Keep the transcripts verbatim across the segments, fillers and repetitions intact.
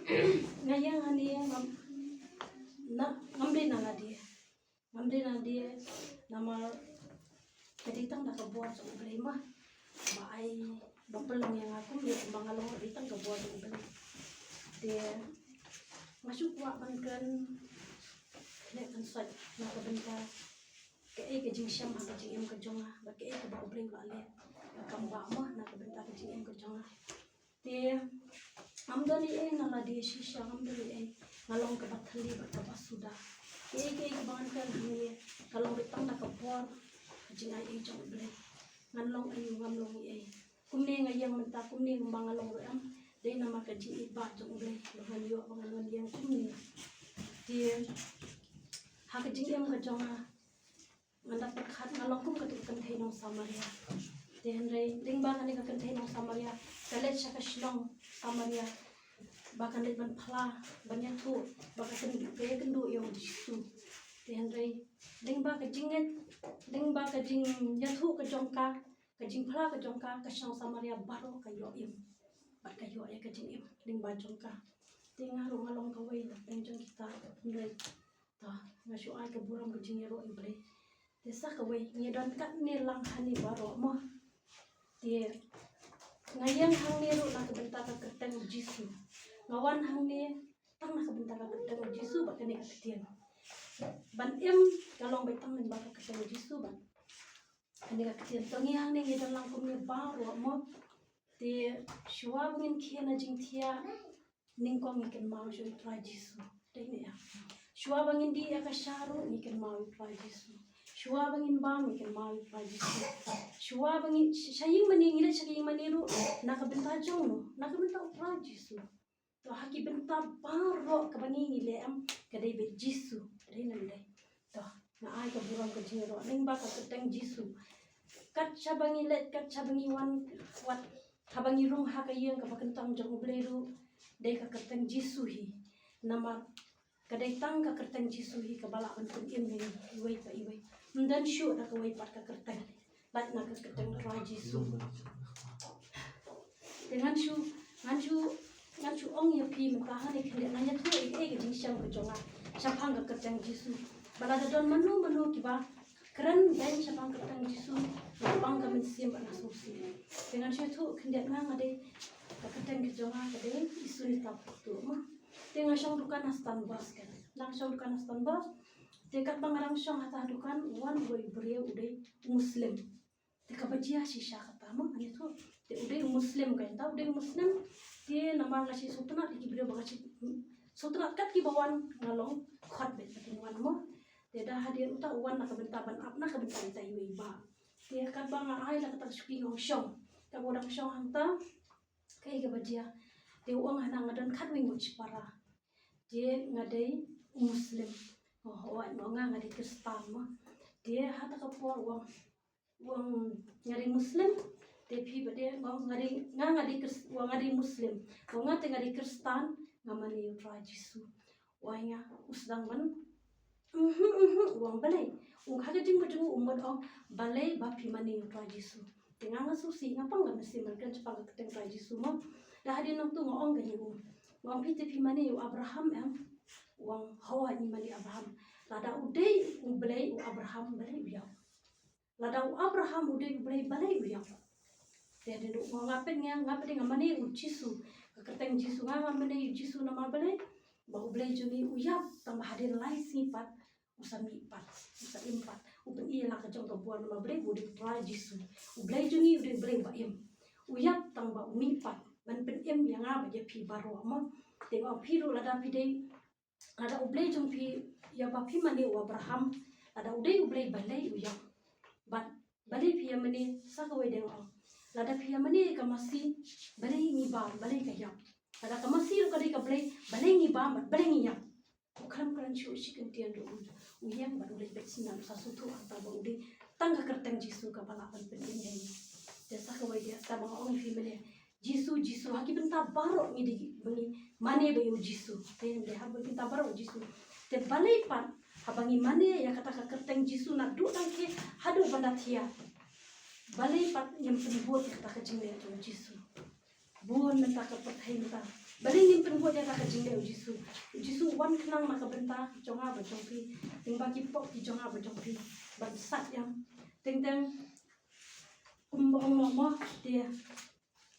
Nga ïeng hangne ngam, na, ngam dei na lade. Ngam dei na lade namar ka dei tang da ka bor jong U Blei ma. Ba ai, ba pynlong ïa nga kumne, kumba nga long ka dei tang ka bor jong U Blei. Te nga shu kwah ban kren, leh kan sait na ka bynta kaei ka jingshem ha ka jingim ka jong nga, bad kaei kaba U Blei u la leh, ka kam ba ma na ka bynta ka jingim ka jong nga. Te ngam don ei ei na lade shisha, ngam don ei ei. Nga long kaba thylli bad kaba suda. Kaei kaei kaba ngan kren hangne ka long beit tang da ka bor, ka jingai ei jong U Blei. Ngan long aïu, ngam long ei ei. Kumne nga ïeng mynta, kumne kumba nga long ruh em, dei namar ka jingïeit ba jong U Blei ba ngan ïoh ba ngan wan ïeng kumne. Te ha ka jingim ka jong nga, ngan da pyrkhat nga long kum katu ka kynthei nong Samaria. Te hynrei lyngba kane ka kynthei nong Samaria, ka leit sha ka shnong Samaria ba kan leit ban phla, ban ïathuh ba ka kynduh, ka ïakynduh ïa U Jisu. Te hynrei lyngba ka jingngeit, lyngba ka jingïathuh ka jong ka, ka jingphla ka jong ka, ka shnong Samaria baroh ka ïoh im bad ka ïoh ïa ka jingim lyngba jong ka. Te nga ruh nga long kawei na pdeng jong kita, hynrei to nga shu ai ka burom ka jingïaroh ïa U Blei. Te sa kawei, ngi don katne lang hangne baroh mo. Te nga ïeng hangne ruh na ka bynta ka kyrteng U Jisu. Nga wan hangne tang na ka bynta ka kyrteng U Jisu bad kane ka ktien. Ban im ka long beit tang lyngba ka kyrteng U Jisu bad kane ka ktien. To ngi hangne ngi don lang kumne baroh mo. Te shuwa ba ngin khie na jingthiah nyngkong ngi kynmaw sha U Trai Jisu. Dei ne em? Shuwa ba ngin dih ïa ka sha ruh ngi kynmaw U Trai Jisu. Shuwa ba ngin bam ngi kynmaw U Trai Jisu. Shuwa ba ngin sh-, sha ïingmane, ngi leit sha ka ïingmane ruh na ka bynta jong no, na ka bynta U Trai Jisu. To ha ki bynta baroh kaba ngi, ngi leh em, ka dei beit Jisu. Dei ne em dei? To nga ai ka burom ka jingïaroh lyngba ka kyrteng Jisu. Kat shaba ngi leit, kat shaba ngi wan, wat haba ngi rung ha ka ïing kaba kyntang jong U Blei ruh, dei ka kyrteng Jisu hi. Namar ka dei tang ka kyrteng Jisu hi kaba lah ban pynim ïa ngi iwei pa iwei. Ym don shuh da kawei pat ka kyrteng, lait na ka kyrteng Trai Jisu. Te ngan shu, ngan shu, ngan shu ong ïa phi mynta ha kane khyndiat, ngan ïathuh ïa kaei ka jingshem ka jong nga shaphang ka kyrteng Jisu. Ba lada don mano mano kiba kren beiñ shaphang ka kyrteng Jisu, nga pang ka mynsiem bad nga sngewsih. Te ngan shu ïathuh khyndiat, nga, nga dei, ka kyrteng ka jong nga ka dei Isunita Phoktuh mo. Te nga shong dukan ha Stan Bus kan. Nga shong dukan ha Stan Bus. Te katba nga dang shong hata ha dukan, wan uwei u briew u dei Muslim. Te kaba jia shisha kata mo, ngan ïathuh. Te u dei u Muslim, kata u dei u Muslim. Te namar nga shu sngewtynnat ïa ki briew ba nga shu sngewtynnat kat kiba wan, nga long khot beit ba kin wan mo. Te da hadien uta u wan na ka bynta ban ap na ka bynta ita iwei i bah. Te katba nga ai la kata ka shuki nga ong shong. Katba u dang shong hangta, kaei kaba jia? Te u ong, hana nga don khatwei ngut shipara. Te nga dei u Muslim. Oh, oh, nga, nga dei Khristan mo. Te hata ka por u ong, u ong nga dei Muslim. Te phi ba dei, u ong nga dei, nga, nga dei Khris-, u ong nga dei Muslim. U ong nga te nga dei Khristan, nga mane ïa U Trai Jisu. U ong nga, u sdang ban, mhm, mhm, u ong balei. U ong ha ka jingmut jong u, u mut ong balei ba phi mane ïa U Trai Jisu. Te nga, nga sngewsih, nga pang ka mynsiem ban kren shaphang ka kyrteng Trai Jisu mo. Da hadien nangta nga ong kane ïa u, nga ong phi te phi mane ïa u Abraham em? U ong hooid ngi mane ïa u Abraham. Lada u dei U Blei u Abraham, balei u ïap? Lada u Abraham u dei U Blei, balei u ïap? Te hadien u ong nga peit, nga, nga peit nga mane ïa U Jisu. Ka kyrteng Jisu, nga, nga mane ïa U Jisu namar balei? Ba U Blei jong ngi u ïap tang ba hadien lai sngi pat u sa mih pat, u sa im pat. U pyni ïa la ka jong ka bor namar balei? U dei U Trai Jisu. U Blei jong ngi u dei U Blei ba im. U ïap tang ba u mih pat ban pynim ïa nga bad ïa phi baroh mo. Te nga ong phi ruh lada phi dei, lada U Blei jong phi ïa ba phi mane u Abraham, lada u dei U Blei, balei u ïap? Bad balei phi ïa mane, sa kawei de nga ong, lada phi ïa mane ka masi, balei ngi bam, balei ka ïap? Lada ka masi ruh ka dei ka Blei, balei ngi bam bad balei ngi ïap? U khlem kren shuh shi kyntien ruh u ïeng bad u leit beit synran, u sa sngewthuh hangta ba u dei tang ka kyrteng Jisu kaba lah ban pynim ïa ngi. Te sa kawei de, sa ba nga ong ïa phi mynne, Jisu, Jisu, ha ki bynta baroh ngi dei ba ngi mane ba ïa U Jisu. Te ngi dei ha ki bynta baroh Jisu. Te balei pat haba ngi mane ïa kata ka kyrteng Jisu naduh tang ki haduh ban da thiah, balei pat ngim pynbud ïa kata ka jingleh jong U Jisu? Bun mynta ka pyrthei mynta, balei ngim pynbud Ko ïa ka jingleh u Jisu. U Jisu u wan khnang na ka bynta jong nga bad jong phi. Teng ba ki pop ki jong nga bad jong phi ban sat ïam. Teng teng kumba ong mo mo te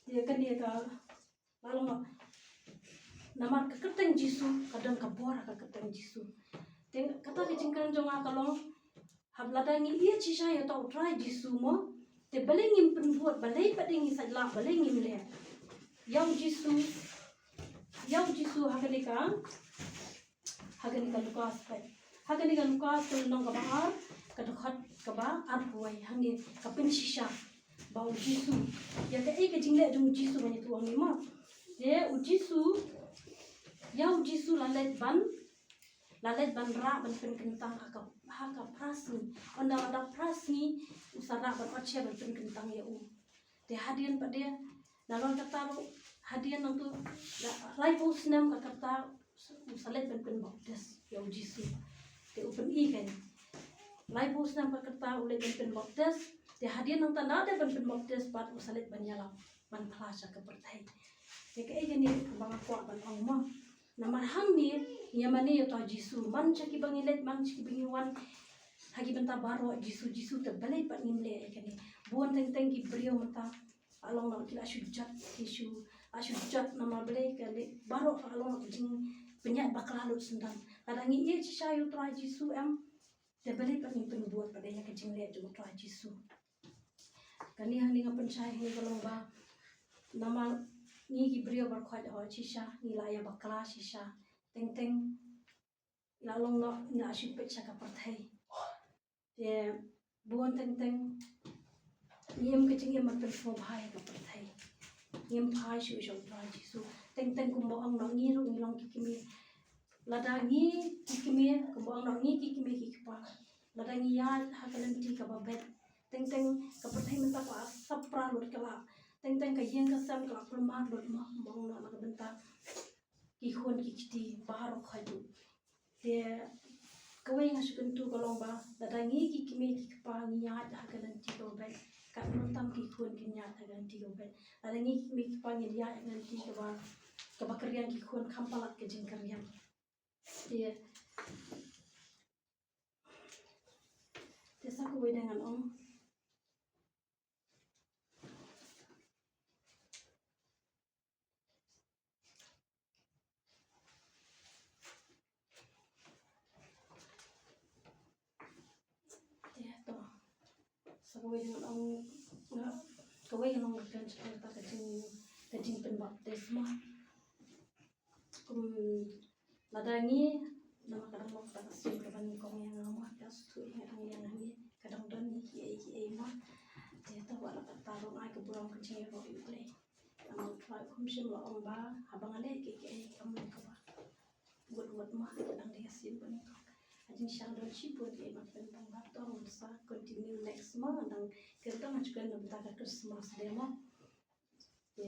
te kane ka Ba long. Namar ka kyrteng Jisu ka don ka bor ha ka kyrteng Jisu. Te kata ka jingkren jong nga ka long, haba lada ngi ïeit shisha ïa uta u Trai Jisu mo, te balei ngim pynbud, balei pat ngi sait lah, balei ngim leh. Ïa u Jisu, ïa u Jisu ha kane ka Ha kane ka Lukas pat. Ha kane ka Lukas ka lynnong kaba ar, ka dkhot kaba arphew wei, hangne ka pynshisha ba u Jisu. Ïa kaei ka jingleh jong u Jisu ban ïathuh hangne mo. Te u Jisu, ïa u Jisu la leit ban, la leit ban rah ban pynkyntang ha ka, ha ka phra sngi. Ynda la dap phra sngi, u sa rah ban ot sha ban pynkyntang ïa u. Te hadien pat de, nalor kata ruh, hadien nangtu, la, laiphew snem ka kyrta, u sa leit ban pynbaptis ïa u Jisu. Te u pyni kein. Laiphew snem ka kyrta u leit ban pynbaptis. Te hadien nangta nalor ban pynbaptis pat u sa leit ban ïalap ban phla sha ka pyrthei. Te kaei kane kaba nga kwah ban ong mo. Namar hangne ngi ïa mane ïa uta u Jisu. Man sha kiba ngi leit, man sha kiba ngi wan. Ha ki bynta baroh Jisu, Jisu te balei pat ngim leh ïa kane. Bun teng teng ki briew mynta. Along na ki la shu jot, ki shu, la shu jot namar balei ka leh baroh along na ka jingpynïaid bakla lut syndon. Lada ngi ïeit shisha ïa u Trai Jisu em, te balei pat ngim pynbud pat ïa ka jingleh jong u Trai Jisu. Kane hangne nga pynshai hangne ka long ba namar ngi ki briew baroh khoit hoi shisha, ngi la ïa bakla shisha. Teng teng la long noh, ngi la shu peit sha ka pyrthei. Te bun teng teng ngim ka jingim ban pynsngewbha ïa ka pyrthei. Ngim phai shuh sha u Trai Jisu. Teng teng kumba ong noh ngi ruh ngi long ki kmie. Lada ngi ki kmie, kumba ong noh ngi ki kmie ki kpa. Lada ngi ïaid ha ka lynti kaba beit. Teng teng ka pyrthei mynta ka sap pra lut ka la. Teng teng ka ïing ka sem ka la kulmar lut mo, kumba ong noh na ka bynta ki khun ki kti baroh khoit. Te kawei nga shu kyntu ka long ba lada ngi ki kmie ki kpa ngi ïaid ha ka lynti kaba beit, katno tam ki khun kin ïaid ha ka lynti kaba beit. Lada ngi ki kmie ki kpa ngi ïaid ha ka lynti kaba, kaba kyrriang, ki khun kham palat ka jingkyrriang. Te, te sa kawei de ngan ong. Te to. Sa kawei ngan ong, nga, kawei ngan ong nga kren sha kata ka jing, ka jingpynbaptis mo. Kum lada ngi, namar ka dang long kata ka sien kaba nyngkong ïa nga mo, ka shu ïa nga dang ïa nga ngi, ka dang don hi kiei kiei mo. Te to wat la kata ruh ai ka burom ka jingïaroh ïa U Blei. Namar U Trai um shym la ong ba haba nga leh kiei kiei kam long kaba wut wut mo, ka dang dei ka sien ba nyngkong. Ka jingshang don shibun kiei ba pynbang ba to ngan sa continue next mo, dang kyrteng nga shu kren na bynta ka Christmas de mo. Te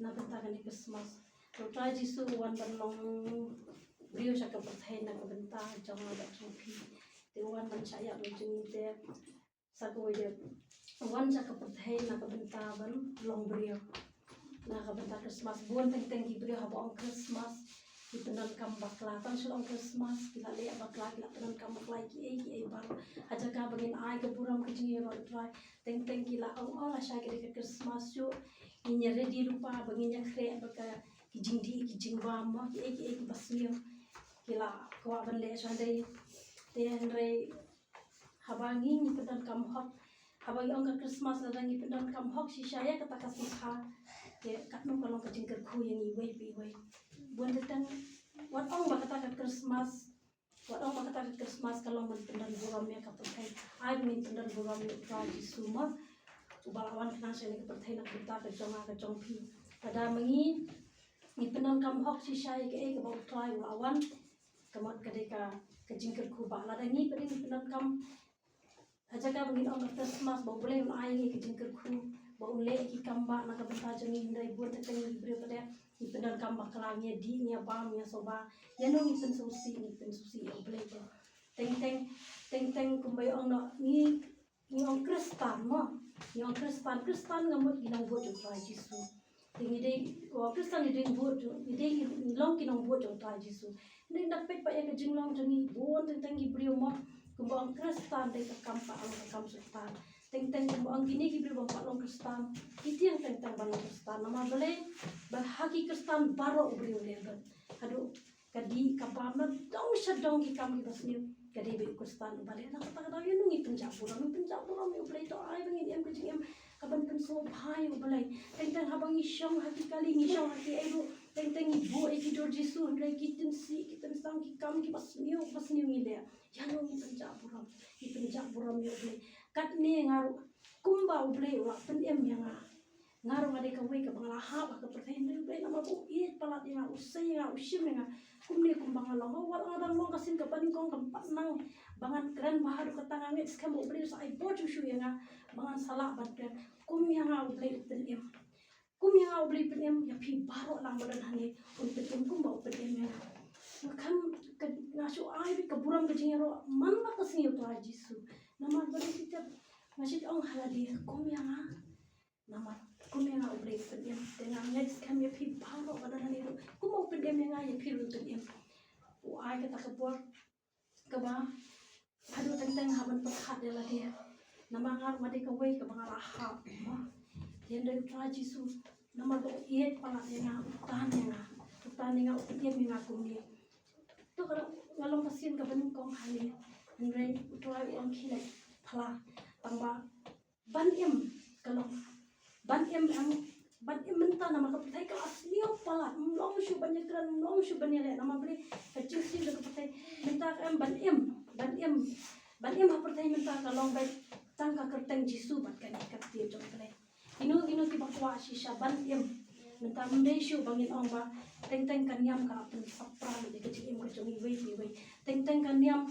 na bynta kane Christmas, U Trai Jisu u wan ban long briew sha ka pyrthei na ka bynta jong nga bad jong phi. Te u wan ban shah ïap na jong ngi te sa kawei de u wan sha ka pyrthei na ka bynta ban long briew. Na ka bynta Christmas, bun teng teng ki briew haba ong Christmas ki pyndonkam bakla, tang shu ong Christmas ki la leh bakla, ki la pyndonkam bakla ïa kiei kiei baroh. Ha jaka ba ngin ai ka burom ka jingïaroh ïa U Trai, teng teng ki la ong, oh, lashai ka dei ka Christmas shuh, ngin ïa ready lypa ba ngin ïa khreh bad ka, ki jingdih ki jingbam mo, kiei kiei kiba sniew ki la kwah ban leh sha dei. Te hynrei haba ngi, ngi pyndonkam hok, haba ngi ong ka Christmas lada ngi pyndonkam hok shisha ïa kata ka sngewbha, te katno ka long ka jingkyrkhu ïa ngi iwei pa iwei. Bun teng teng wat ong ba kata ka Christmas, wat ong ba kata ka Christmas ka long ban pyndon burom ïa ka pyrthei. Ai ba ngin pyndon burom ïa U Trai Jisu mo, uba la wan khnang sha kane ka pyrthei na ka bynta ka jong nga ka jong phi. Lada ma ngi, ngi pyndonkam hok shisha ïa kaei kaba U Trai u la wan, ka mut ka dei ka, ka jingkyrkhu ba lada ngi pat ngi pyndonkam, ha jaka ba ngin ong ka Christmas ba U Blei un ai ngi ka jingkyrkhu ba un leh ki kam ba na ka bynta jong ngi, hynrei bun teng teng ngi briew pat de ngi pyndonkam bakla, ngi ïa dih, ngi ïa bam, ngi ïa soba. Ïano ngi pynsngewsih, ngi pynsngewsih ïa U Blei te. Teng teng, teng teng kumba ïa ong noh ngi, ngi ong Khristan mo. Ngi ong Khristan, Khristan ka mut ki nongbud jong U Trai Jisu. Te ngi dei, ko Khristan ngi dei bud, ngi dei ngi long ki nongbud jong Trai Jisu. Ngi da peit pat ïa ka jinglong jong ngi bun teng teng ki briew mo. Kumba ong Khristan dei ka kam pat long ka kam Soitan. Teng teng kumba ong kine ki briew bym pat long Khristan. Ki tieng teng teng ban long Khristan. Namar balei? Ba ha ki Khristan baroh u briew u leh bad haduh ka dih ka bam, na dong sha dong ki kam kiba sniew. Ka dei ba u Khristan uba leh. Na kata ka daw ïa ngi pynjah burom, ngi pynjah burom ïa U Blei, to ai ba ngin im ka jingim kaban pynsngewbha ïa U Blei. Teng teng haba ngi shong ha ki kali, ngi shong ha ki ei ruh, teng teng ngi buh ïa ki dur Jisu, hynrei ki tynsih, ki tynsang, ki kam kiba sniew, kiba sniew ngi leh. Ïa ngi pynjah burom, ngi pynjah burom ïa U Blei. Katne nga ruh kumba U Blei u la pynim ïa nga. Nga ruh nga dei kawei kaba nga la hap ha ka pyrthei, hynrei U Blei namar ba u ïeit palat ïa nga, u sei ïa nga, u shim ïa nga. Kumne kumba nga long, wat nga dang long ka sien kaba nyngkong, kam pat nang ba ngan kren bha haduh katta. Nga ngeit skhem ba U Blei u sa ai bor shuh shuh ïa nga ba ngan sa lah ban kren. Kum ïa nga U Blei u pynim. Kum ïa nga U Blei u pynim, ïa phi baroh lang ba don hangne un pynim kumba u pynim ïa nga. Nga khan ka, nga shu ai beit ka burom ka jingïaroh man la ka sngi ïa U Trai Jisu. Namar ba dei ki tep, nga shu ong ha lade kum ïa nga. Namar kum ïa nga U Blei u pynim, te nga ngeit skhem ïa phi baroh ba don hangne ruh kumba u pynim ïa nga, ïa phi ruh u pynim. U ai kata ka bor kaba haduh teng teng hap ban pyrkhat ïa lade. Namar nga ruh nga dei kawei kaba nga la hap. Te hynrei U Trai Jisu, namar ba u ïeit palat ïa nga, u tan ïa nga, u tan ïa nga, u pynim ïa nga kumne. To ka, nga long ka sien kaba nyngkong hangne. Hynrei U Trai u ong khie leit pla. Tang ba ban im ka long, ban im, em, ban im mynta namar ka pyrthei ka la sniew palat, ym long shuh ban ïakren, ym long shuh ban ïaleh, namar balei? Ka jingsniew jong ka pyrthei mynta ka em ban im, ban im, ban im ha pyrthei mynta ka long beit tang ka kyrteng Jisu bad kane ka ktien jong U Blei. Kino kino kiba kwah shisha ban im mynta, ym dei shuh ba ngin ong ba teng teng ka niam ka la pynsapra ïa ka jingim ka jong iwei pa iwei. Teng teng ka niam,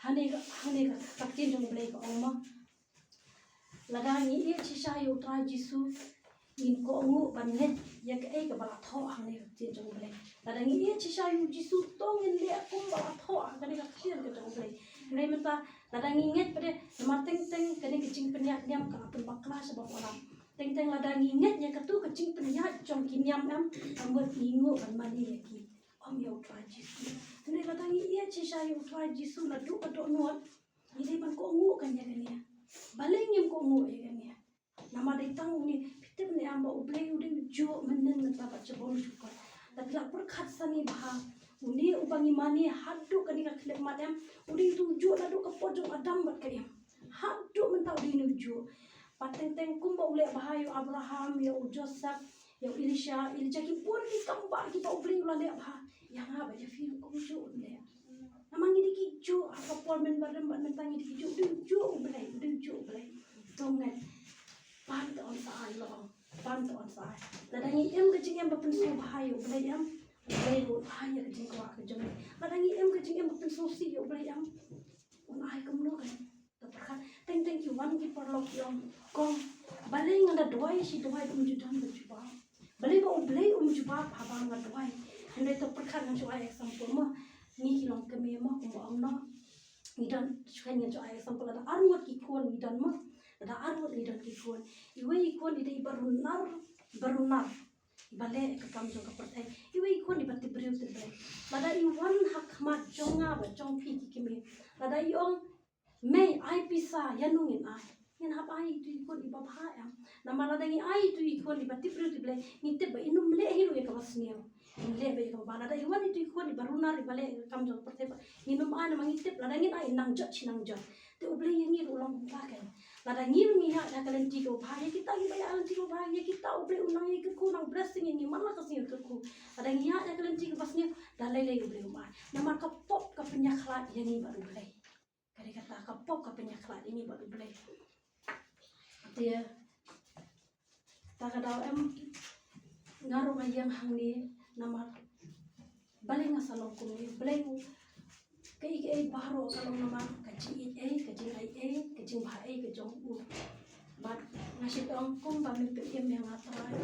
hangne, hangne ka, ka ktien jong U Blei ka ong ma, lada ngi ïeit shisha ïa U Trai Jisu, ngin kohnguh ban ngeit ïa kaei kaba la thoh hangne ha ka ktien jong U Blei. Lada ngi ïeit shisha ïa U Jisu, to ngin leh kumba la thoh ha kane ka ktien ka jong U Blei. Hynrei mynta lada ngi ngeit pat de, namar teng teng kane ka jingpynïaid niam ka la pynbakla sha ba wallam. Teng teng lada ngi ngeit ïa katu ka jingpynïaid jong ki niam, em, ka mut ngi nguh ban mane ïa ki, ym ïa U Trai Jisu. Hynrei lada ngi ïeit shisha ïa U Trai Jisu naduh ka dohnud, ngi dei ban kohnguh kan ïa kane. Balei ngim kohnguh ïa kane? Namar dei tang une, phi tip ne em ba U Blei u dei u juh mynnin mynta bad sha bymjukut. Lada phi la pyrkhat sani bha, une uba ngi mane haduh kane ka khyllipmat, em, u dei u juh naduh ka por jong u Adam bad ka Im. Haduh mynta u dei une u juh. Bad teng teng kumba u leh bha ïa u Abraham, ïa u Joseph, ïa u Elisha, Elijah, ki bun ki kam bah kiba U Blei u la leh bha. Ïa nga bad ïa phi ruh kumjuh un leh. Namar ngi dei ki juh ha ka por mynbarim bad mynta ngi dei ki juh, u dei u juh U Blei, u dei u juh U Blei. To ngeit, pan to yn sa ai, long, pan to yn sa ai. Lada ngi im ka jingim ba pynsngewbha ïa U Blei, em, U Blei un ai ïa ka jingkwah ka jong ngi. Lada ngi im ka jingim ba pynsngewsih ïa U Blei, em, un ai kumno kan. To pyrkhat, teng teng ki wan ki paralok ki ong, kong, balei nga da duwai shi duwai um ju don ba jubab? Balei ba U Blei um jubab haba nga duwai? Hynrei to pyrkhat, ngan shu ai example mo. Ngi ki longkmie mo, kumba ong no, ngi don, shu kren, ngan shu ai example, lada arngut ki khun ngi don mo. Lada arngut ngi don ki khun, iwei i khun i dei i ba runar, ba runar, i ba leh ka kam jong ka pyrthei. Iwei i khun i ba tip briew tip Blei. Lada i wan ha khmat jong nga bad jong phi ki kmie, lada i ong, mei, ai pisa, ïano ngin ai? Ngin hap ai itu i khun i ba bha, em? Namar lada ngi ai itu i khun i ba tip briew tip Blei, ngi tip ba in ym leh hi ruh ïa kaba sniew. In leh beit ïa kaba bha. Lada i wan itu i khun i ba runar, i ba leh ka kam jong ka pyrthei, ba ngin ym ai, namar ngi tip lada ngin ai, in nang jot shi nang jot. Te U Blei ïa ngi ruh u long kumta kein. Lada ngi ruh ngi ïaid ïa ka lynti kaba bha, ïa kita kiba ïaid ïa ka lynti kaba bha, ïa kita U Blei un nang ïa kyrkhu, nang blessing ïa ngi man la ka sngi kyrkhu. Lada ngi ïaid ïa ka lynti kaba sniew, da lei lei U Blei um ai. Namar ka pop ka pynïakhlad ïa ngi bad U Blei. Ka dei kata, ka pop ka pynïakhlad ïa ngi bad U Blei. Te ta ka daw, em, nga ruh nga ïeng hangne namar balei nga sa long kumne, balei u, kaei kaei baroh ka long namar ka jingïeit ei, ka jingaiei, ka jingbhaei ka jong u. Bad nga shait ong kumba men pynim ïa nga Trai.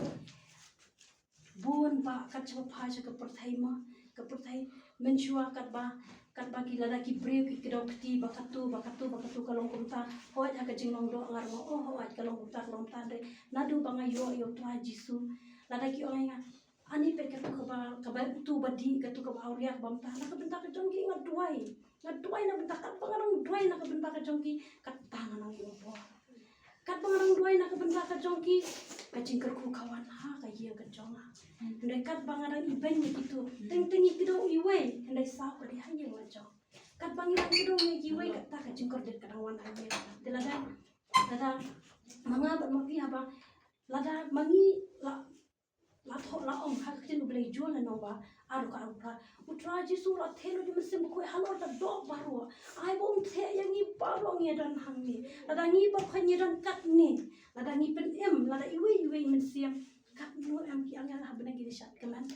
Bun bah kat shaba phai sha ka pyrthei mo, ka pyrthei mynshuwa katba, katba ki, lada ki briew ki kdew kti ba katu, ba katu, ba katu ka long kumta. Hooid ha ka jinglong doh nga ruh nga ong, oh, hooid ka long kumta, ka long kumta, hynrei naduh ba nga ïoh ïa U Trai Jisu, Lada ki ong ïa nga, ani peit katu kaba, kaba utu ba dih, katu kaba awria kaba mynta, na ka bynta ka jong ki nga duwai. Nga duwai na bynta, katba nga dang duwai na ka bynta ka jong ki, kata nga nang ïoh bor. Katba nga dang duwai na ka bynta ka jong ki, ka jingkyrkhu ka wan ha ka ïing ka jong nga. Hynrei katba nga dang ibeiñ ïa kitu, teng teng i kdew iwei, hynrei saw ka dei ha ïing la jong. Katba ngi dang kdew ïa kiwei, kata ka jingkordit ka dang wan ha ïing. Te lada, lada ma nga bad ma phi haba, lada ma ngi la, la thoh la ong ha ka ktien U Blei Jon lynnong ba ar, dkhot arphew phra, U Trai Jisu u la theh lut ïa u Mynsiem Bakhuid halor ka doh baroh. Ai ba un theh ïa ngi baroh ngi don hangne. Lada ngi baroh ngi don katne, lada ngi pynim, lada iwei iwei mynsiem, katno em ki angel ha bneng ki dei sha kmen.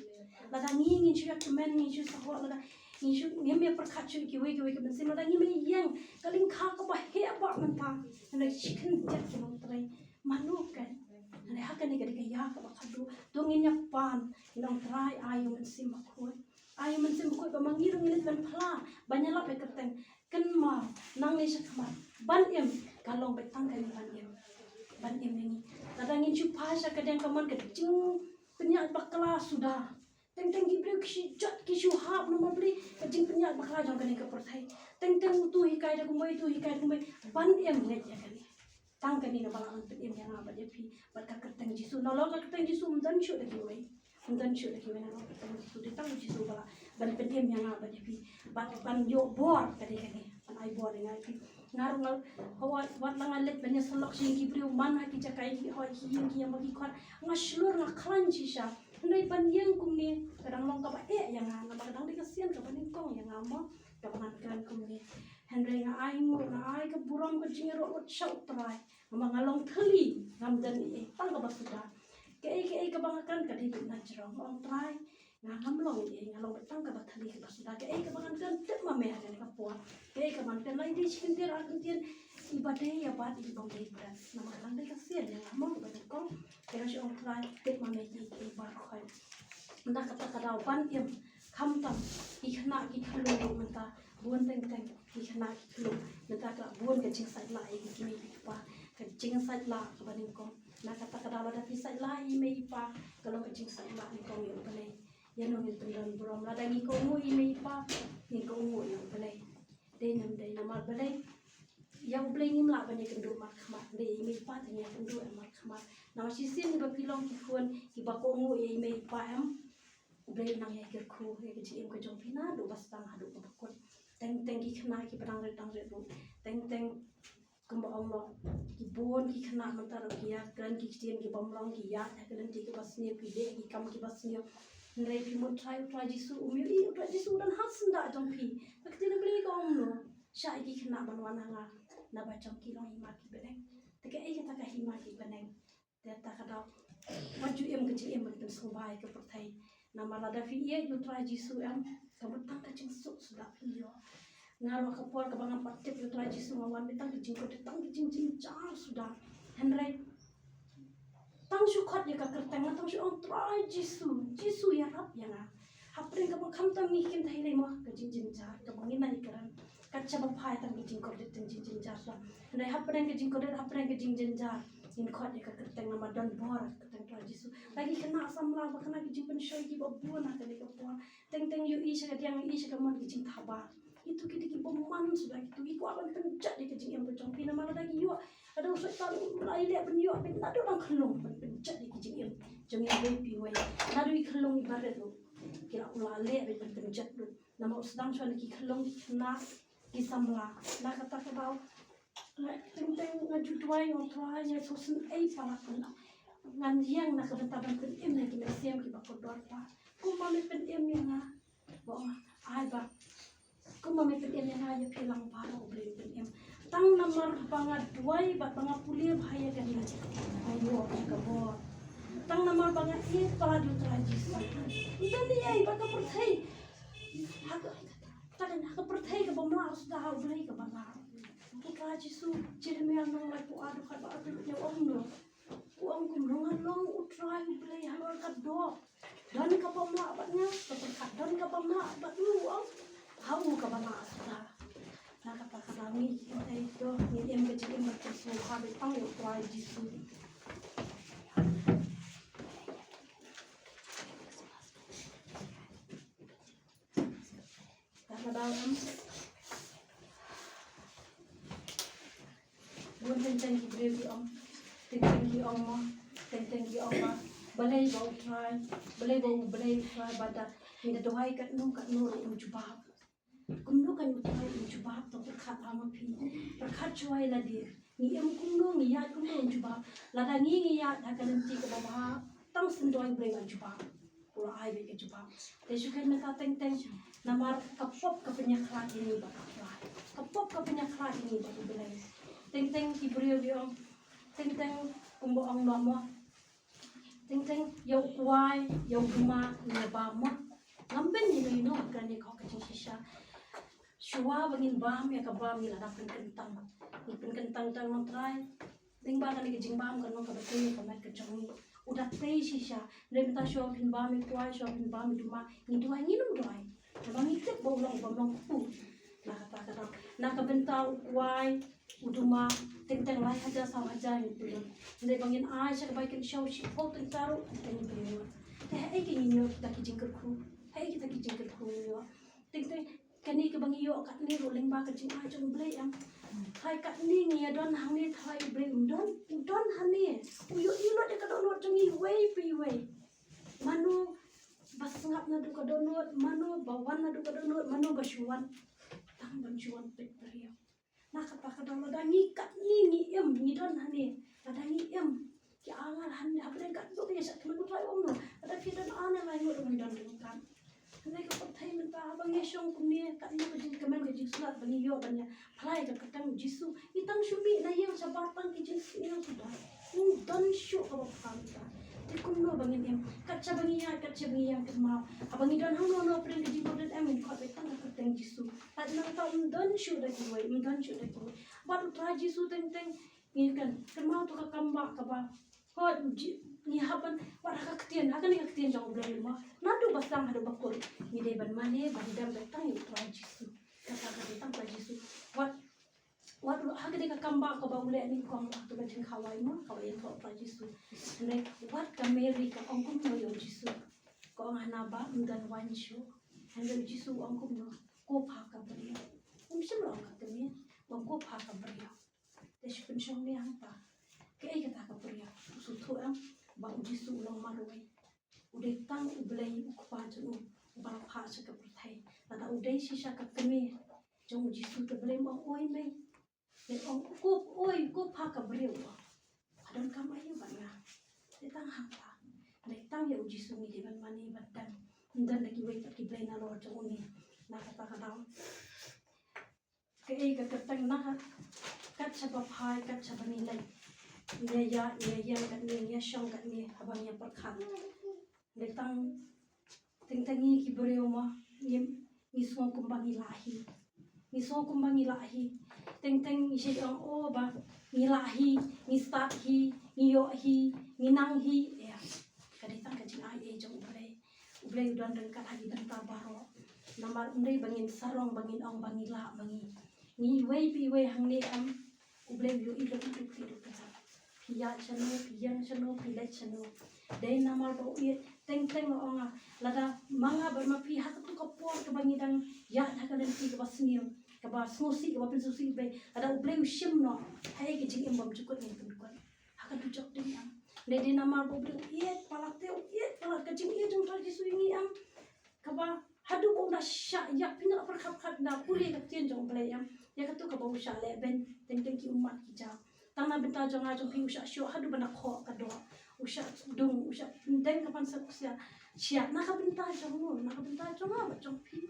Lada ngi ngin shu ïa kmen, ngin shu sahoh, lada ngin shu, ngim ïa pyrkhat shuh kiwei kiwei ki mynsiem, lada ngim ïeng, ka lyngkha kaba heh ba mynta, lada shi khyndiat ki nongtrei. Mano kan? Hynrei ha kane ka dei ka ïa kaba khadduh. To ngin ïa pan, ngin ong Trai ai ïa u Mynsiem Bakhuid. Ai ïa u Mynsiem Bakhuid ba ma ngi ruh ngin leit ban phla, ban ïalap ïa ka kyrteng. Kynmaw, nangne shakhmat, ban im, ka long beit tang kane ban im. Ban im ïa ngi. Lada ngin shu phai sha ka diang ka mon ka jingpynïaid bakla suda. Teng teng ki briew ki shu jot ki shu hap namar balei ka jingpynïaid bakla jong kane ka pyrthei. Teng teng utu hikai da kumwei, utu hikai da kumwei. Ban im ngeit ïa kane. Tang kane kaba lah ban pynim ïa nga bad ïa phi bad ka kyrteng Jisu. Nalor ka kyrteng Jisu ym don shuh da kiwei. Ym don shuh da kiwei, nalor ka kyrteng Jisu. Dei tang Jisu ba lah ban pynim ïa nga bad ïa phi bad ban ïoh bor, ka dei kane. Ban ai bor ïa nga ïa phi. Nga ruh nga, hawai, wat la nga leit ban ïasyllok sha ki briew man ha ki jaka, ki hoi, ki ïing, ki ïing ba ki khot, nga shlur, nga khlaiñ shisha. Hynrei ban ïeng kumne ka dang long kaba eh ïa nga, namar ka dang dei ka sien kaba nyngkong ïa nga mo, kaba ngan kren kumne. Hynrei nga ai nguh, nga ai ka burom, ka jingïaroh lut sha U Trai. Namar nga long thylli, ngam don ei ei, tang kaba suda. Kaei kaei kaba nga kren ka dei beit na jrong. Nga ong Trai, nga ngam long ei ei, nga long beit tang kaba thylli kaba suda. Kaei kaba ngan kren, tip ma me ha kane ka por. Kaei kaba ngan kren, la i dei shi kyntien ar kyntien, iba dei ïa bat, iba ym dei bret. Namar ka dang dei ka sien ïa nga mo, kaba nyngkong. Te nga shu ong Trai, tip ma me kiei kiei baroh. Na kata ka daw ban im, khamtam ki khynnah ki khyllung ruh mynta, bun teng teng ki khynnah ki khyllung mynta ka bun ka jingsait lah ïa ki mei ki pa, ka jingsait lah kaba nyngkong. Na kata ka daw lada phi sait lah ïa i mei i pa, ka long ka jingsait lah nyngkong ïa U Blei. Ïa no ngin pyndon burom, lada ngi kohnguh ïa i mei i pa, ngin kohnguh ïa U Blei. Dei ne ym dei? Namar balei? Ïa U Blei ngim lah ban ïakynduh markhmat, hynrei ïa i mei i pa te ngi ïakynduh em markhmat. Namar shisien kiba phi long ki khun kiba kohnguh ïa i mei i pa em, U Blei u nang ïakyrkhu ïa ka jingim ka jong phi naduh ba sdang haduh kaba kut. Teng teng ki khynnah kiba dang rit dang rit ruh, teng teng kumba ong mo, ki bun ki khynnah mynta ruh ki ïakren ki ktien ki bym long, ki ïaid ha ki lynti kiba sniew, ki leh ki kam kiba sniew. Hynrei phi mut Trai, U Trai Jisu um ïohi, U Trai Jisu u don ha syndah jong phi. Ka ktien U Blei ka ong kumno? Shah ïa ki khynnah ban wan ha nga, naba jong ki long hima ki bneng. Te kaei kata ka hima ki bneng? Te kata ka daw, wat ju im ka jingim ban pynsngewbha ïa ka pyrthei. Namar lada phi ïeit ïa U Trai Jisu em, ka mut tang ka jingsuk suda phi ïoh. Nga ruh ka por kaba ngam pat tip ïa U Trai Jisu nga wan beit tang ka jingkordit, tang ka jingjynjar suda. Hynrei tang shu khot ïa ka kyrteng, nga tang shu ong Trai Jisu, Jisu ïarap ïa nga. Hapdeng kaba khamtam ngi kynthei lei mo, ka jingjynjar kaba ngi nang ïakren. Kat shaba phai tang ka jingkordit, tang jingjynjar suda. Hynrei hapdeng ka jingkordit, hapdeng ka jingjynjar, ngin khot ïa ka kyrteng namar don bor ha ka kyrteng Trai Jisu. La ki khynnah samla ba khynnah ki jingpynshoi kiba bun ha kane ka por. Teng teng ïohi sha ka diang, ïohi sha ka mon, ki jingthabar. Kitu ki dei ki bymman suda, kitu ki kwah ban pynjot ïa ka jingim ka jong phi namar lada ki ïoh, lada u Soitan u la ïaleh ban ïoh phi naduh dang khyllung ban pynjot ïa ka jingim jong ngi iwei pa iwei. Naduh i khyllung iba rit ruh ki la, u la leh ban pynjot ruh. Namar u sdang shuwa na ki khyllung, ki khynnah, ki samla. Na kata ka daw, teng teng nga ju duwai, nga ong Trai, nga sngewsynei palat, ngan ïeng na ka bynta ban pynim ïa ki mynsiem kiba kordor pat. Kumba me pynim ïa nga, ba ong ai ba, kumba me pynim ïa nga, ïa phi lang baroh U Blei un pynim. Tang namar ba nga duwai bad ba nga pule bha ïa kane, nga ïoh ïa ka bor. Tang namar ba nga ïeit palat ïa U Trai Jisu. Ym don ei ei bad ka pyrthei. Ha ka, ha ka pyrthei ka bym lah suda, ha U Blei kaba lah. U Trai Jisu, Jeremaïa lynnong laiphew ar, dkhot ba arphew hynñiew u ong kumno? U ong kumno? Nga long U Trai U Blei halor ka doh. Don ka bym lah bad nga, ka pyrkhat, don ka bym lah bad u, u ong. Ha u kaba lah suda. Na kata ka daw ngi, eh, to ngin im ka jingim ba pynsngewbha beit tang ïa U Trai Jisu. Bun teng teng ki briew ki ong, teng teng ki ong mo, teng teng ki ong mo, balei ba U Trai, balei ba U Blei U Trai ba da ngi da duwai katno katno ruh um jubab. Kumno kan U Trai um jubab? To pyrkhat ha ma phi, pyrkhat shuwa ïa lade. Ngi im kumno, ngi ïaid kumno um jubab? Lada ngi ngi ïaid ha ka lynti kaba bha, tang sngewdei U Blei ban jubab. U la ai beit ka jubab. Te shu khein mynta teng teng, namar ka pop ka pynïakhlad ïa ngi bad U Blei. Ka pop ka pynïakhlad ïa ngi bad U Blei. Teng teng ki briew ki ong, teng teng kumba ong noh mo, teng teng ïa u kwai ïa u duma ngi bam mo. Ngam beiñ ïa ino kane ka hok ka jingshisha. Shuwa ba ngin bam ïa ka bam ngi la dang pynkyntang. Ngi pynkyntang tang Nongtrai. Lyngba kane ka jingbam kan long kaba tei ïa ka met ka jong ngi. U da tei shisha. Hynrei mynta shuwa phin bam ïa u kwai, shuwa phin bam ïa u duma, ngi duwai, ngin ym duwai. Namar ngi tip ba u long u bym long kpu. Na kata ka daw, na ka bynta u kwai, u duma, teng teng lai hajar saw hajar ngi pynlut. Hynrei ba ngin ai sha ka bai kynshew shiphew tyngka ruh, teng teng ngi pynlut. Te haei ke ngin ïoh kita ki jingkyrkhu? Haei kita ki jingkyrkhu ngin ïoh? Teng teng kane kaba ngi ïoh katne ruh lyngba ka jingai jong U Blei em. Thalai katne ngi ïa don hangne, thalai U Blei um don, u don hangne. U ïohi lut ïa ka dohnud jong ngi iwei pa iwei. Mano ba sngap naduh ka dohnud, mano ba wan naduh ka dohnud, mano ba shu wan. Tang ban shu wan peit briew. Na kata ka daw lada ngi katne ngi im, ngi don hangne, lada ngi im, ki angal hangne hapdeng ka dohnud, ïa sha khmih U Trai um noh. Lada phi don ar ne lai ngut ruh ngi don ryngkat. Hynrei ka pyrthei mynta haba ngi shong kumne, katno ka jingkmen ka jingsngewsih ba ngi ïoh ban ïa pynlait ka kyrteng U Jisu. Ngi tang shu mih na ïing shabar tang ki jingsngew suda. Ngim don shuh kaba bha mynta. Te kumno ba ngin im? Kat shaba ngi ïaid, kat shaba ngi ïeng kynmaw, haba ngi don hangno hangno pyrshah ka jingmut, em, ngin khot beit tang ka kyrteng Jisu. Lait nangta ym don shuh da kiwei, ym don shuh da kiwei. Bad U Trai Jisu teng teng ngi kyn, kynmaw to ka kambah kaba, hooid, ngi hap ban wad ha ka ktien, ha kane ka ktien jong U Blei mo. Naduh ba sdang haduh ba kut ngi dei ban mane, ban dem beit tang ïa U Trai Jisu. Kata ka dei tang U Trai Jisu. Wat, wat ha kane ka kambah kaba u leh ni kong, ha kaba jingkhawai mo, kaba ïathoh U Trai Jisu. Hynrei wat ka Mary ka ong kumno ïa U Jisu? Ka ong, hana ba ym don waiñ shuh. Hynrei U Jisu u ong kumno? Ko pha ka briew. Um shym la ong ka kmie, u ong ko pha ka briew. Te shu pynshong ne hangta. Kaei kata ka briew? U sngewthuh em ba U Jisu u long marwei. U dei tang U Blei U Kpa jong u, uba la phah sha ka pyrthei. Lada u dei shisha ka kmie jong U Jisu te balei um ong oi mei? Te ong ko, oi, ko pha ka briew. Ka donkam aïu bad nga? Dei tang hangta. Dei tang ïa U Jisu ngi dei ban mane ban dem. Ym don da kiwei pat ki blei nalor jong une. Na kata ka daw, kaei ka kyrteng, na ka, kat shaba phai, kat shaba ngi leit, ngi ïa, ngi ïa ïeng katne, ngi ïa shong katne, haba ngi ïa pyrkhat. Dei tang, teng teng ngi ki briew mo, ngi, ngi sngew kumba ngi lah hi. Ngi sngew kumba ngi lah hi. Teng teng ngi shait ong, o ba ngi lah hi, ngi stad hi, ngi ïoh hi, ngi nang hi. Ïa, ka dei tang ka jingai ei jong U Blei. U Blei u don ryngkat ha ki bynta baroh. Namar ym dei ba ngin sarong, ba ngin ong ba ngi lah ma ngi. Ngi iwei pa iwei hangne em, U Blei u ïohi lut ïa u duk ïa u duk. Phi ïaid shano, phi ïeng shano, phi leit shano. Dei namar ba u ïeit. Teng teng nga ong nga, lada ma nga bad ma phi ha kato ka por kaba ngi dang ïaid ha ka lynti kaba sniew, kaba sngewsih, kaba pynsngewsih U Blei, lada U Blei u shim noh, haei ka jingim bymjukut ngin pyndukut? Ha ka dujok dei em. Ne dei namar ba U Blei u ïeit palat, te u ïeit palat, ka jingïeit jong U Trai Jisu ïa ngi em. Kaba haduh ba u da shah ïap, phi nang pyrkhat, pyrkhat, da pule ka ktien jong U Blei em. Ïa kato kaba u shah leh beiñ, teng teng ki ummat ki jaw. Tang na bynta jong nga jong phi u shah shoh haduh ban da khoh ka doh. U shah dung, u shah pyndonkam ka ban sep u shah. Shah na ka bynta jong u, na ka bynta jong nga bad jong phi.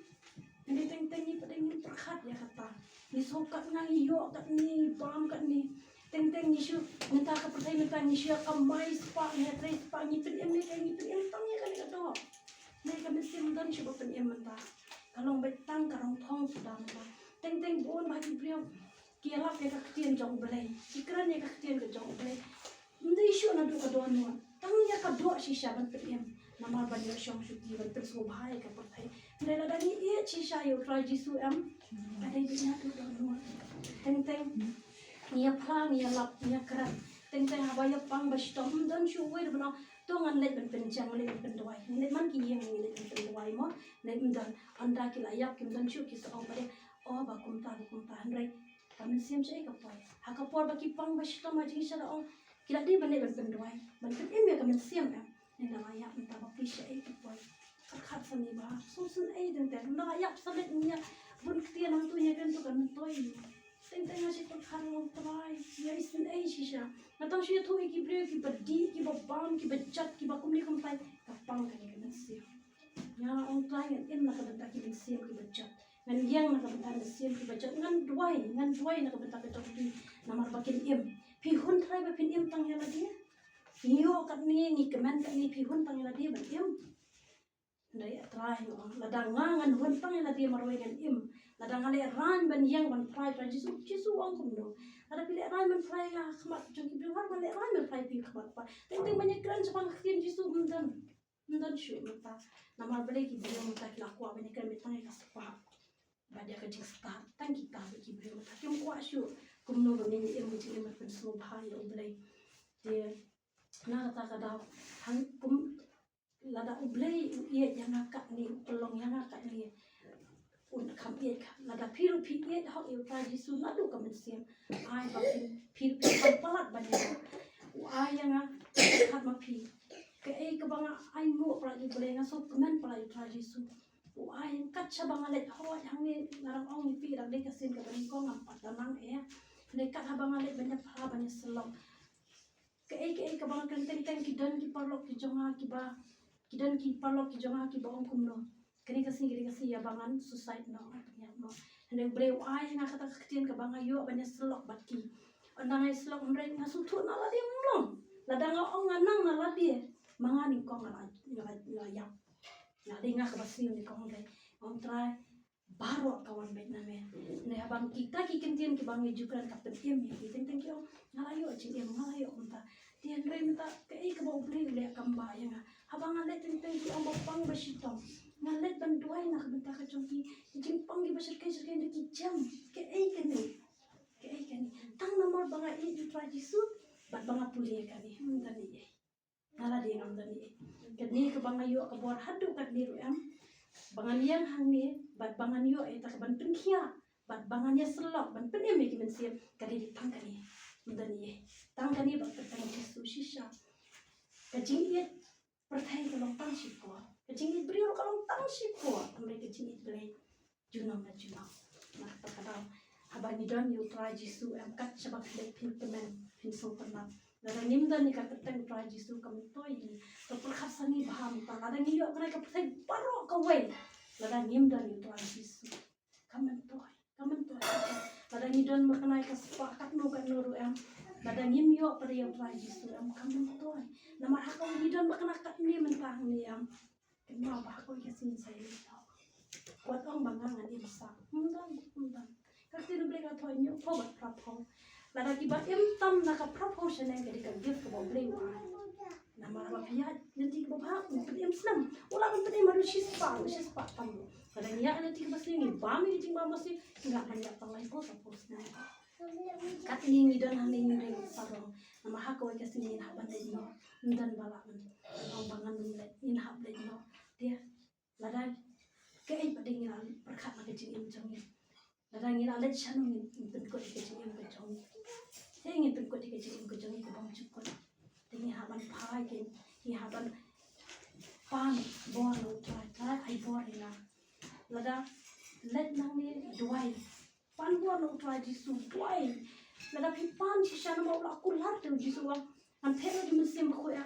Ngi teng teng ngi pat ngin pyrkhat ïa kata. Ngi sngew katne, ngi ïoh katne, ngi bam katne. Teng teng ngi shu, mynta ka pyrthei mynta ngi shu ïa kamai spah, ngi ïa trei spah, ngi pynim ne kaei, ngi pynim tang ïa kane ka doh. Ne ka mynsiem ym don shuh ba pynim mynta. Ka long beit tang ka rong thong suda mynta. Teng teng bun bah ki briew ki ïalap ïa ka ktien jong U Blei, ki kren ïa ka ktien ka jong U Blei. Ym dei shuh naduh ka dohnud, tang ïa ka doh shisha ban pynim. Namar ban ïoh shong shuki, ban pynsngewbha ïa ka pyrthei. Hynrei lada ngi ïeit shisha ïa U Trai Jisu em, ka dei beit naduh dohnud. Teng teng ngi ïa phla, ngi ïa lap, ngi ïa kren. Teng teng haba ïa pang ba shitom, ym don shuh uwei ruh ban ong, To ngan leit ban pynjah, ngan leit ban pynduwai. Ngan leit man ki ïing, ngan leit ban pynduwai mo. Leit ym don, ynda ki la ïap kim don shuh ki sa ong ba dei, oh, ba kumta, ba kumta, hynrei ka mynsiem shaei ka poi. Ha ka por ba ki pang ba shitom ha jingshisha la ong, ki la dei ban leit ban pynduwai, ban pynim ïa ka mynsiem em. Ynda la ïap mynta ba phi shaei ka poi. Pyrkhat sani bha, sngewsynei teng teng. Ynda la ïap sa leit ïa bun ktien hangto ïa kren to kan myntoi. Teng teng nga shu pyrkhat, nga ong Trai, ïa isynei shisha. Nga tang shu ïathuh ïa ki briew kiba dih, kiba bam, kiba jot, kiba kumne kumtai. Ka pang kane ka mynsiem. Nga ong Trai, ngan im na ka bynta ki mynsiem kiba jot. Ngan ïeng na ka bynta mynsiem kiba jot. Ngan duwai, ngan duwai na ka bynta ka jong ki. Namar ba kin im. Phi hun Trai ba phin im tang ïa lade? Ngi ïoh katne, ngi kmen katne, phi hun tang ïa lade ban im? Hynrei Trai, lada nga ngan hun tang ïa lade marwei ngan im. Lada nga lehraiñ ban ïeng ban phrai, Trai Jisu, Jisu u ong kumno? Lada phi lehraiñ ban phrai ïa nga ha khmat jong ki briew, ngan lehraiñ ban phrai ïa phi ha khmat Kpa. Teng teng ban ïakren shaphang ka ktien Jisu ym don. Ym don shuh mynta. Namar balei ki briew mynta ki la kwah ban ïakren beit tang ïa ka spah bad ïa ka jingstad. Tang kita beit ki briew mynta kim kwah shuh kumno ba ngin im ka jingim ban pynsngewbha ïa U Blei. Te na kata ka daw, hang kum lada U Blei u ïeit ïa nga katne, u pynlong ïa nga katne, un kham ïeit ka. Lada phi ruh phi ïeit hok ïa U Trai Jisu naduh ka mynsiem, ai ba phin, phi ruh phin kham palat ban ïa u ai ïa nga. Kat ma phi, kaei kaba nga ainguh palat ïa U Blei, nga sngewkmen palat ïa U Trai Jisu. U ai kat shaba nga leit hoi hangne, nga dang ong ïa phi, dang dei ka sien kaba nyngkong ngam pat da nang eh. Hynrei kat haba nga leit ban ïa phla ban ïa syllok, kaei kaei kaba nga kren, teng teng ki don ki paralok ki jong nga kiba, ki don ki paralok ki jong nga kiba ong kumno, kane ka sngi, kane ka sngi ïa ba ngan suicide noh, ngan pynïap noh. Hynrei U Blei u ai ïa nga kata ka ktien kaba nga ïoh ban ïa syllok bad ki. Ynda nga ïa syllok hynrei nga sngewthuh na lade ym long. Lada nga ong nga nang na lade, ma nga nyngkong nga la, nga la, nga la ïap. Nga dei nga kaba sniew nyngkong hynrei nga ong Trai, baroh ka wan beit na me. Ne haba kita ki ktien kiba ngi ju kren ka pynim ïa ki, teng teng ki ong nga la ïoh jingim, nga la ïoh kumta. Te hynrei mynta kaei kaba U Blei u leh kam bah ïa nga. Haba nga leit teng teng ki ong ba pang ba shitom. Nga leit ban duwai na ka bynta ka jong ki. Ki jingpang kiba shyrkhei shyrkhei da ki jem. Kaei kane? Kaei kane? Tang namar ba nga ïeit ïa U Trai Jisu bad ba nga pule ïa kane. Mynta ne ei? Nga la dei ngam don ei. Katne kaba nga ïoh ka bor haduh katne ruh em, ba ngan ïeng hangne bad ba ngan ïoh ïa kata kaban pynkhiah bad ba ngan ïa syllok ban pynim ïa ki mynsiem, ka dei tang kane. Ngam don ei. Tang kane ba pyrthei Jisu shisha. Ka jingïeit pyrthei ka long tang shipor, ka jingïeit briew ka long tang shipor, hynrei ka jingïeit Blei junom la junom. Na kata ka daw, haba ngi don ïa U Trai Jisu em, kat shaba phi leit phin kmen, phin sngewtynnat. Lada ngim don ïa ka kyrteng U Trai Jisu, kam myntoi ïa ngi. To pyrkhat sani bha mynta, lada ngi ïoh kane ka pyrthei baroh kawei, lada ngim don ïa U Trai Jisu, kam myntoi, kam myntoi. Lada ngi don ma kane ka spah katno katno ruh em, lada ngim ïoh pat ïa U Trai Jisu em, kam myntoi. Namar ha kawei ngi don ma kane katne mynta hangne em. Kynmaw ba ha kawei ka sngi sa ïaleit noh. Wat ong ba nga ngan im sah. Ym don, ym don. Ka ktien U Blei ka thoh, hynñiewphew bad phraphew. Lada kiba im tam na ka phraphew shaneng, ka dei ka gift kaba U Blei u ai. Namar haba phi ïaid lynti kaba bha, un pynim snem. U lah ban pynim haduh shispah, shispah tam ruh. Lada ngi ïaid lynti kaba sniew, ngi bam ïa ka jingbam ba sniew, ngi lah ban ïaid tang laiphew, sawphew snem. Katne ngi don hangne ngi ring sarong. Namar ha kawei ka sngi ngin hap ban leit noh. Ym don ba lah ban ong ba ngan ym leit, ngin hap leit noh. Te lada kaei pat de ngi la pyrkhat na ka jingim jong ngi. Lada ngi la leit shano ngin, ngin pynkut ïa ka jingim ka jong ngi. Te ngin pynkut ïa ka jingim ka jong ngi ka bym jukut. Te ngi hap ban phai, ngi hap ban pan bor na U Trai, Trai ai bor ïa nga. Lada leit nangne duwai. Pan bor na U Trai Jisu, duwai. Lada phi pan shisha namar u la kular te U Jisu u ong, ngan phet noh ïa ki mynsiem bakhuid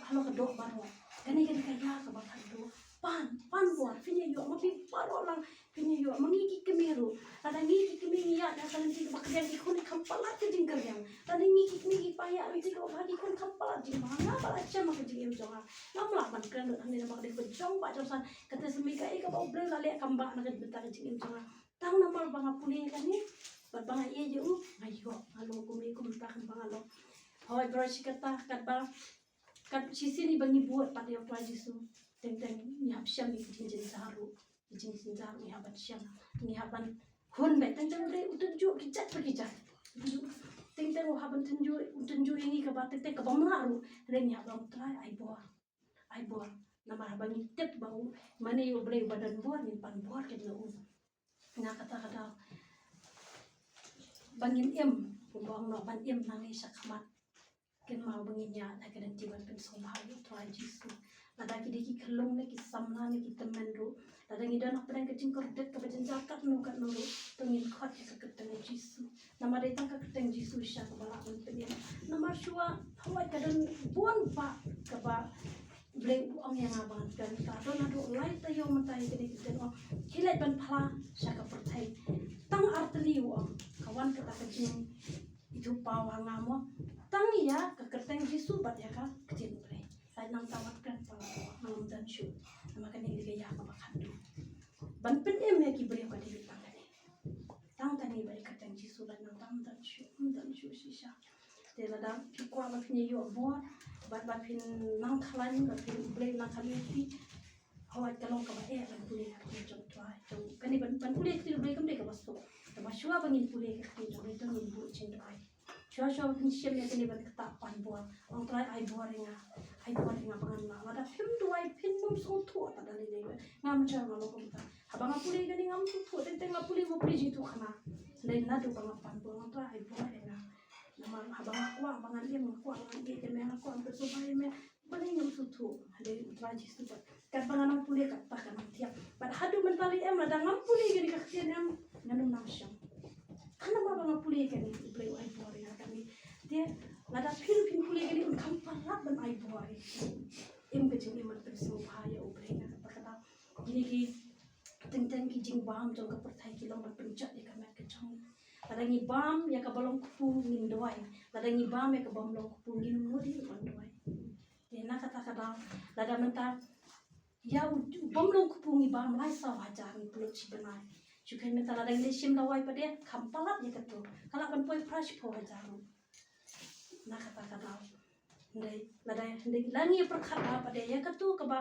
halor ka doh baroh. Kane ka dei ka ïa kaba khatduh. Pan, pan bor, phin ïa ïoh, ma phi baroh lang phin ïa ïoh, ma ngi ki kmie ruh. Lada ngi ki kmie ngi ïaid ha ka lynti kaba kdiang, ki khun kham palat ka jingkdiang. Lada ngi ki kmie ngi pang ïaid lynti kaba bha, ki khun kham palat jingbha. Nga ba la shem ha ka jingim jong nga. Ngam lah ban kren lut hangne namar ka dei kaba jong bah jong san. Ka test me kaei kaba U Blei u la leh kam bah na ka bynta ka jingim jong nga. Tang namar ba nga pule ïa kane bad ba nga ïeit ïa u, nga ïoh, nga long kumne kumta kumba nga long. Hooid, baroh shi katta, katba, kat shisien ba ngi bud pat ïa U Trai Jisu, teng teng ngi hap shem ïa ki jingjynjar ruh, ki jingjynjar ruh ngi hap ban shem, ngi hap ban hun beit, teng teng U Blei u tynjuh ki jait pa ki jait. Teng teng u hap ban tynjuh, u tynjuh ïa ngi kaba teng teng kaba mlak ruh, hynrei ngi hap ban, Trai ai bor. ai bor. Namar haba ngi tip ba u mane u Blei uba don bor, ngin pan bor ïa u. Na kata ka daw ba ngin im, kumba ong noh, ban im nangne shakhmat. Kynmaw ba ngin ïaid ha ka lynti ban pynsngewbha ïa u Trai Jisu. Lada ki dei ki khyllung ne ki samla ne ki tymmen ruh, lada ngi don hapdeng ka jingkordit kaba jynjar katno katno ruh, to ngin khot ïa ka kyrteng Jisu. Namar dei tang ka kyrteng Jisu shisha kaba lah ban pynim. Namar shuwa hawai ka don bun bah kaba Blei u ong ïa nga ba ngan kren. Ka don haduh lai taïew mynta ïa kane ka kyrteng, ong, khie leit ban phla sha ka pyrthei. Tang ar tylli, u ong, ka wan kata ka jingithuhpaw ha nga mo, tang ïa ka kyrteng Jisu bad ïa ka ktien Blei. Lait nangta wat kren, tang ngam don shuh. Namar kane ka dei ka ïa kaba khatduh ban pynim ïa ki briew, ka dei tang kane. Tang kane bad ka kyrteng Jisu, lait nangta ym don shuh, ym don shuh shisha. Te lada phi kwah ba phin ïoh bor, bad ba phin nang khlaiñ, ba phin, Blei nang khlaiñ ïa phi, hawai ka long kaba eh ban pule ka ktien jong u Trai. Jong kane ban, ban pule ka ktien Blei kam dei kaba suk. Tangba shuwa ba ngin pule ka ktien jong u Blei, to ngin buh jingduwai. Shuwa shuwa ba phin shim ïa kane ban ktah pan bor, ong, Trai, ai bor ïa nga, ai bor ïa nga ba ngan lah. Lada phim duwai, phin ym sngewthuh, ta da lei lei. Ngam sngewthuh, nga long kumta. Haba nga pule kane ngam sngewthuh, teng teng nga pule, nga pule jingthoh khana. Lei naduh ba nga pan bor, nga, Trai, ai bor ïa nga. Namar haba nga kwah ba ngan im, nga kwah ba ngan ïeit ïa me, nga kwah ban pynsngewbha ïa me, balei ngam sngewthuh? Lei u Trai Jisu bad katba nga nang pule, katba ka nang thiah. Bad haduh mynta lei em, lada ngam pule kane ka ktien em, ngan ym nang shong. Ka namar ba nga pule kane, u Blei u ai bor ïa nga kane. Te lada phi ruh phin pule kane, un kham palat ban ai bor ïa phi. Im ka jingim ban pynsngewbha ïa u Blei, na kata ka daw kine ki teng teng ki jingbam jong ka pyrthei ki long ban pynjot ïa ka met ka jong ngi. Lada ngi bam ïa kaba long kpu, ngin duwai. Lada ngi bam ïa kaba ym long kpu, ngin ym mut ban duwai. Te na kata ka daw, lada mynta ïa u, u bym long kpu ngi bam lai saw hajar, ngi pynlut shi bnai. Shu kheiñ mynta lada ngi leit shim dawai pat de, kham palat ïa kato, ka lah ban poi phra shiphew hajar ruh. Na kata ka daw, hynrei lada, hynrei la ngi pyrkhat ba pat de ïa kato kaba